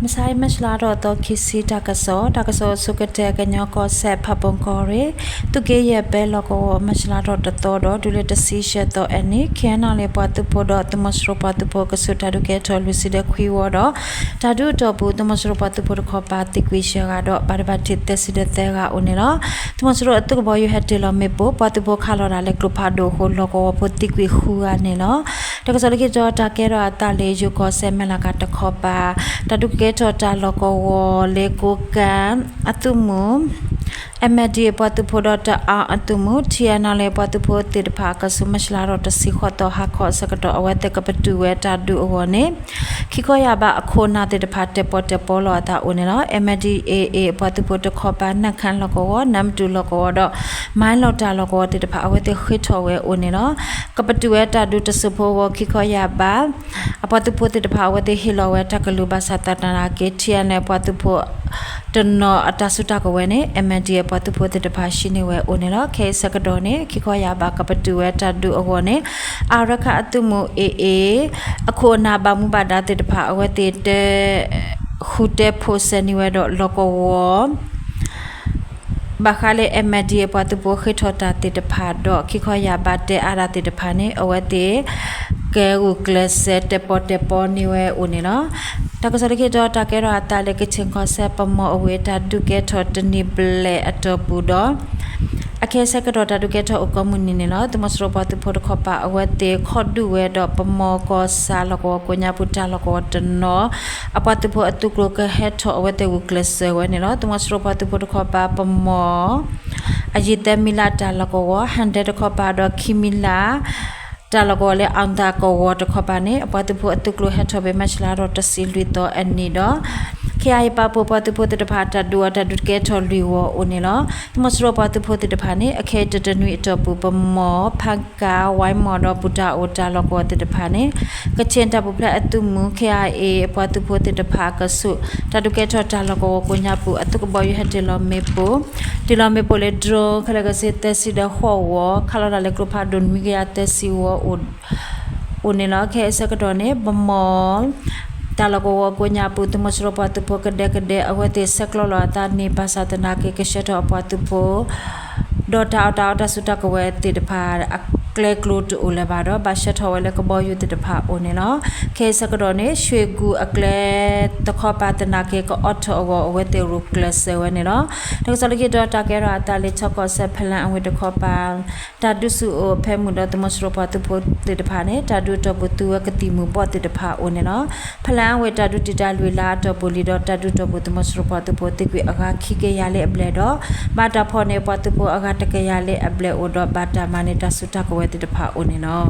မဆါ မၢ်ၡလါထီၣ်သီခံဆံ တၢ်ကစီၣ်, တၢ်ကစီၣ်အဆိကတၢၢ် ကညီကီၢ်စဲၣ် ဖးပူၤကီၢ်ရ့ၣ် သုးက့ယဲၢ်ဘဲလီၢ်ကဝီၤ မၢ်ၡလါထီၣ်တသီဒီး တုၤလၢတဆံယဲၢ်သီအနံၤ ခ့ၣ်အဲၣ်ယူၣ်လ့ၣ် ပှၤသုးဖိဒီး သုးမီၤစိရိၤပှၤသုးဖိ ကဆူးတၢ်ဒုးကဲထီၣ်လွံၢ်ဆံဒီးခွံဝီဒီး တၢ်ဒုးအတီၢ်ပူၤ သုးမီၤစိရိၤပှၤသုးဖိတခီပၤသံကွံာ်ယဲၢ်ဂၤဒီး ဘၣ်ဒိဘၣ်ထံးသၢဆံဒီးသၢဂၤအိၣ်န့ၣ်လီၤ. သုးမီၤစိရိၤအသုးကဘီယူၤဟဲတ့ၢ်လီၤမ့ၣ်ပိၢ် ပှၤသုးဖိခးလီၤတၢ်လၢကျိဖးဒိၣ်အဃိ လီၢ်ကဝီၤဖိသံကွံာ်ဃုဂၤန့ၣ်လီၤ. တၢ်ကစီၣ်လၢခံတီၤ တၢ်ကဲထီၣ်အသးလၢယိၤကီၢ်စဲၣ် မဲၢ်လးကၤတခီပၤ တၢ်ဒုးကဲထီၣ်တၢ်လီၢ်ကဝီၤလၢကိးကၣ်အသုးမုၢ် MNDAA ပှၤသုးဖိဒီးတအၣ်အသုးမုၢ် ထံၣ်အဲၣ်ယူၣ်လ့ၣ် ပှၤသုးဖိသ့ၣ်တဖၣ် အကဆူးမၢ်ၡလါထီၣ်တဆံဃိးသီ ဟါခီအဆၢကတီၢ် အဝဲသ့ၣ်ကပတုာ်ဝဲတၢ်ဒုးအဂီၢ်န့ၣ် ခံခီယၢ်ဘးအခိၣ်နၢ်သ့ၣ်တဖၣ် တဲပီၣ်တဲပီလိာ်အသးအိၣ်န့ၣ်လီၤ. MNDAA ပှၤသုးဖိတခီပၤ နၢ်ခၢၣ်လီၢ်ကဝီၤ နၢ်မတူၢ်လီၢ်ကဝီၤဒီး မၢလီၤတၢ်လီၢ်ကဝီၤသ့ၣ်တဖၣ် အဝဲသ့ၣ်ဃ့ထီၣ်ဝဲအိၣ်န့ၣ်လီၤ. ကပတုာ်ဝဲတၢ်ဒုးတစိၢ်ဖိအဂီၢ် ခံခီယၢ်ဘး အပှၤသုးဖိသ့ၣ်တဖၣ် အဝဲသ့ၣ်ဟ့ၣ်လီၤဝဲတၢ်ကလုၢ်ဘၣ်ဆၣ်သနာ်က့ ထံၣ်အဲၣ်ယူၣ်လ့ၣ် ပှၤသုးဖိတနီၤအတၢ်စုတၢ်ကဝဲၤန့ၣ် MNDAA ပှၤသုးဖိသ့ၣ်တဖၣ် ဟံးန့ၢ်ဝဲအိၣ်န့ၣ်လီၤ. ခဲအံၤဆၢကတီၢ်န့ၣ် ခံခီယၢ်ဘး ကပတုာ်ဝဲတၢ်ဒုးအဂီၢ်န့ၣ် အၤရခၣ်အသုးမုၢ် AA အခိၣ်အနၢ်ဘၣ်မူဘၣ်ဒါသ့ၣ်တဖၣ် အဝဲသ့ၣ်တဲ ဃုတဲဖိးစဲးန့ၢ်ဝဲဒီးလီၢ်ကဝီၤ ဘၣ်ဃးလၢ MNDAA ပှၤသုးဖိဃ့ထီၣ်တၢ်သ့ၣ်တဖၣ်ဒီး ခံခီယၢ်ဘးတဲအါတၢ်သ့ၣ်တဖၣ်န့ၣ် အဝဲသ့ၣ် ကဲဂုာ်ကျဲးစၢးတဲပီၣ်တဲပီန့ၢ်ဝဲအိၣ်န့ၣ်လီၤ. တၢ်ကစီၣ်လၢခံတီၤ တၢ်ကဲထီၣ်အသးလၢ ကခ့ၣ်ကီၢ်စဲၣ် ပမီၤအဝ့ၢ် တၢ်ဒုးကဲထီၣ်တနံၣ်ဘျဲၣ်အတီၢ်ပူၤဒီး အခဲအံၤဆၢကတီၢ် တၢ်ဒုးကဲထီၣ်အိၣ်ကိးမုၢ်နံၤန့ၣ်လီၤ. သုးမီၤစိရိၤပှၤသုးဖိတခီပၤ အဝဲသ့ၣ်ခီၣ်ဒုးဝဲဒီး ပမီၤကီၢ်ဆၣ်လီၢ်ကဝီၤကိးညါပူၤ တၢ်လီၢ်ကဝီၤတနီၤ အပှၤသုးဖိအသုးကျိၤကဟဲထီၣ် အဝဲသ့ၣ်ဂုာ်ကျဲးစၢးဝဲန့ၣ်လီၤ. သုးမီၤစိရိၤပှၤသုးဖိတခီပၤ ပမီၤ အယံၤသၢမံၤလၢ်တၢ်လီၢ်ကဝီၤ ဟၣ်ဒဲတခီပၤဒီး ခံမံၤလၢ် တၢ်လီၢ်ကဝီၤလၢ အီၣ်သၣ်ကဝီၤတခီပၤန့ၣ် အပှၤသုးဖိအသုးကျိၤဟဲထီၣ်ဖဲ မၢ်ၡလါထီၣ်တဆံလွံၢ်သီအနံၤဒီး ခဲအံၤပာ်ဖှိၣ်ပှၤသုးဖိသ့ၣ်တဖၣ် တၢ်ဒုးအီၤတၢ်ဒုးကဲထီၣ်လွံၢ်ဝီအိၣ်န့ၣ်လီၤ. သုးမီၤစိရိၤပှၤသုးဖိသ့ၣ်တဖၣ်န့ၣ် အခဲအံၤတနွံအတီၢ်ပူၤ ပမီၤ ဖၣ်ကၣ် ဝဲမီၢ်ဒီး ပူၤတၢ်အိၣ်တၢ်လီၢ်ကဝီၤသ့ၣ်တဖၣ်န့ၣ် ကခ့ၣ်တၢ်ပူၤဖျဲးအသုးမုၢ် ခဲအံၤ အပှၤသုးဖိသ့ၣ်တဖၣ်အကဆူး တၢ်ဒုးကဲထီၣ်တၢ်လီၢ်ကဝီၤကိးညါပူၤ အသုးကဘီယူၤဟဲတ့ၢ်လီၤမ့ၣ်ပိၢ် တ့ၢ်လီၤမ့ၣ်ပိၢ်လၢ drone ခဲလၢာ်ခဲဆ့ သၢဆံဒီးဃိးဝီ ခးလီၤတၢ်လၢကျိဖးဒိၣ် နွံကယၤသၢဆံဝီ အိၣ်န့ၣ်လီၤ. ခဲအံၤဆၢကတီၢ်န့ၣ် ပမီၤ တၢ်လီၢ်ကဝီၤကိးညါပူၤ သုးမီၤစိရိၤပှၤသုးဖိကဒဲကဒဲ အဝဲသ့ၣ်ဆဲးကျိးလီၤအသးန့ၣ် ဘၣ်ဆၣ်သနာ်က့ ကဆှၢထီၣ်အပှၤသုးဖိ ဒီးတၢ်အီၣ်တၢ်အီတၢ်စုတၢ်ကဝဲၤသ့ၣ်တဖၣ် အကျဲကျိၤတအိၣ်လၢၤဘၣ်ဒီး ဘၣ်ဆှၢထီၣ်ဝဲလၢကဘီယူၤသ့ၣ်တဖၣ်အိၣ်န့ၣ်လီၤ. ခဲအံၤဆၢကတီၢ်န့ၣ် ရွှေကူအကျဲတခီပၤသနာ်က့ ကအိးထီၣ်အဂီၢ် အဝဲသ့ၣ်ဂုာ်ကျဲးစၢးဝဲန့ၣ်လီၤ. တၢ်ကစီၣ်လၢခံတီၤ တၢ်ကဲထီၣ်အသးလၢ ခ့ၣ်ကီၢ်စဲၣ် ဖလါအဝ့ၢ်တခီပၤ တၢ်ဒုးဆူၣ်အိၣ်ဖဲမုၢ်ဒီး သုးမီၤစိရိၤပှၤသုးဖိသ့ၣ်တဖၣ်န့ၣ် တၢ်ဒုးအတီၢ်ပူၤ သုးဝဲကသံၣ်မူၤဘှီးသ့ၣ်တဖၣ်အိၣ်န့ၣ်လီၤ. ဖလါအဝ့ၢ်တၢ်ဒုးတံာ်တာ်လွံၢ်လါအတီၢ်ပူၤလံဒီး တၢ်ဒုးအတီၢ်ပူၤ သုးမီၤစိရိၤပှၤသုးဖိသံကွံာ်အဂၤခံကယၤလၢအဘျဲၣ်ဒီး ဘၣ်တၢ်ဖီၣ်န့ၢ်ပှၤသုးဖိအဂၤတကယၤလၢအဘျဲၣ်အိၣ်ဒီး ဘၣ်တၢ်မၤန့ၢ်တၢ်စုတၢ်ကဝဲၤသ့ၣ်တဖၣ်အိၣ်န့ၣ်လီၤ.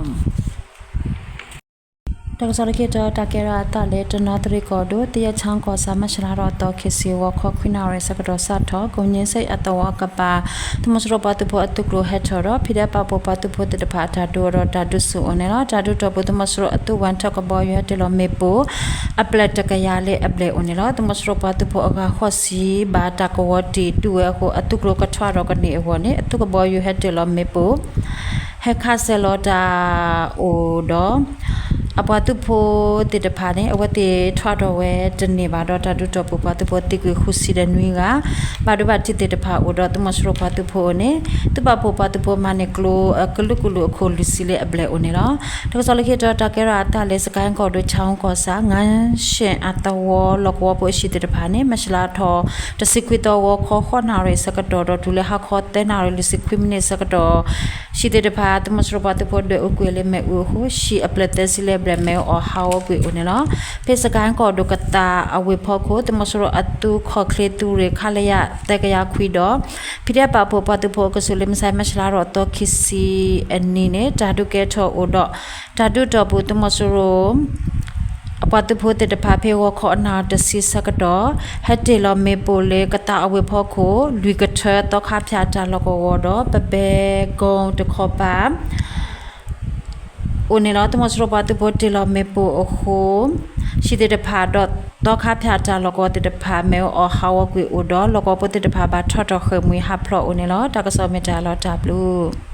တၢ်ကစီၣ်လၢခံတီၤ တၢ်ကဲထီၣ်အသးလၢ တနီသရံၣ်ကီၢ်ဒိၣ် သယဲၣ်ချီကီၢ်ဆၣ် မၢ်ၡလါထီၣ်သီ ခံဆံ ဂီၤခီခွံနၣ်ရံၣ်ဆၢကတီၢ်စးထီၣ် ကိးမုၢ်နံၤဆၢအသဝီကပၤ သုးမီၤစိရိၤပှၤသုးဖိအသုးကျိၤဟဲထီၣ်ဒီး ဖံးဒဲးပာ်ဖှိၣ်ပှၤသုးဖိသ့ၣ်တဖၣ် တၢ်ဒုးအီၤဒီးတၢ်ဒုးဆူၣ်အိၣ်န့ၣ်လီၤ. တၢ်ဒုးအတီၢ်ပူၤ သုးမီၤစိရိၤအသုးဝဲၢ်ထၢၣ်ကဘီယူၤဟဲတ့ၢ်လီၤမ့ၣ်ပိၢ် အပျဲၢ်တကယၤလၢအဘျဲၣ်အိၣ်န့ၣ်လီၤ. သုးမီၤစိရိၤပှၤသုးဖိအဂၤဃိးဆံ ဘၣ်တၢ်ကဝီၤတံာ်တူၢ်ဝဲအဃိ အသုးကျိၤကထွါထီၣ်ကန့ၢ်အဂီၢ်န့ၣ် အသုးကဘီယူၤဟဲတ့ၢ်လီၤမ့ၣ်ပိၢ် ဟဲခးစဲးလီၤတၢ်အိၣ်ဒီး အပှၤသုးဖိသ့ၣ်တဖၣ်န့ၣ် အဝဲသ့ၣ်ထွါထီၣ်ဝဲတန့ၢ်ဘၣ်ဒီး တၢ်ဒုးတီၢ်ပူၤ ပှၤသုးဖိသံကွံာ်ဃုဆံဒီးနွံဂၤ ဘၣ်ဒိဘၣ်ထံးသ့ၣ်တဖၣ်အိၣ်ဒီး သုးမီၤစိရိၤပှၤသုးဖိအိၣ်န့ၣ် သုးပာ်ဖှိၣ်ပှၤသုးဖိမၤန့ၢ်ကျိအကလုာ်ကလုာ်အခိၣ်လွံၢ်ဆံလၢအဘျဲၣ်အိၣ်န့ၣ်လီၤ. တၢ်ကစီၣ်လၢခံတီၤ တၢ်ကဲထီၣ်အသးလၢ စကဲၣ်ကီၢ်ဒိၣ် ခၠၣ်အူကီၢ်ဆၣ် ငါးရှည်အသဝီ လီၢ်ကဝီၤဖိအဟံၣ်သ့ၣ်တဖၣ်န့ၣ် မၢ်ၡလါထီၣ် တဆံခွံသီ ဂီၤခီဃိးနၣ်ရံၣ်ဆၢကတီၢ်ဒီး တုၤလၢဟါခီသၢနၣ်ရံၣ်လွံၢ်ဆံခွံမံးနံးဆၢကတီၢ် ဟံၣ်သ့ၣ်တဖၣ် သုးမီၤစိရိၤပှၤသုးဖိဒွဲၣ်အူကွံာ်လၢမ့ၣ်အူအဃိ ဟံၣ်အပျဲၢ်သၢဆံလၢအဘျဲၣ် မ့ၣ်အူအီၣ်ဟးဂီၤကွံာ်အိၣ်န့ၣ်လီၤ. ဖဲစကဲၣ်ကီၢ်ဒိၣ်ကသးအဝ့ၢ်ဖီခိၣ် သုးမီၤစိရိၤအသုးခီၣ်ချ့သုးရ့ၣ် ခလရ သၢကယၤခွံဒီး ဖံးဒဲးပာ်ဖှိၣ်ပှၤသုးဖိအကဆူးလၢ မဆါ မၢ်ၡလါထီၣ်သီခံဆံအနံၤန့ၣ် တၢ်ဒုးကဲထီၣ်အိၣ်ဒီး တၢ်ဒုးတီၢ်ပူၤ သုးမီၤစိရိၤ အပှၤသုးဖိသ့ၣ်တဖၣ် ဖဲဂီၤခီအနၣ်ရံၣ်တဆံဆၢကတီၢ် ဟဲတ့ၢ်လီၤမ့ၣ်ပိၢ်လၢကသးအဝ့ၢ်ဖီခိၣ် လွံၢ်ကထၢ သီခါဖၠၣ်တၢ်လီၢ်ကဝီၤဒီး ပဘဲကိတခီပၤ အိၣ်န့ၣ်လီၤ. သုးမီၤစိရိၤပှၤသုးဖိတ့ၢ်လီၤမ့ၣ်ပိၢ်အဃိ ဟံၣ်သ့ၣ်တဖၣ်ဒီး သီခါဖၠၣ်တၢ်လီၢ်ကဝီၤသ့ၣ်တဖၣ် မ့ၣ်အူအီၣ်ဟးဂီၤကွံာ်အိၣ်ဒီး လီၢ်ကဝီၤဖိသ့ၣ်တဖၣ်ဘၣ်ထီၣ်ထီၣ်ဃ့ၢ်မှံဟးဖျိးအိၣ်န့ၣ်လီၤ. တၢ်ကစီၣ်မ့ၢ်တၢ်လီၤတၢ်ဘျုး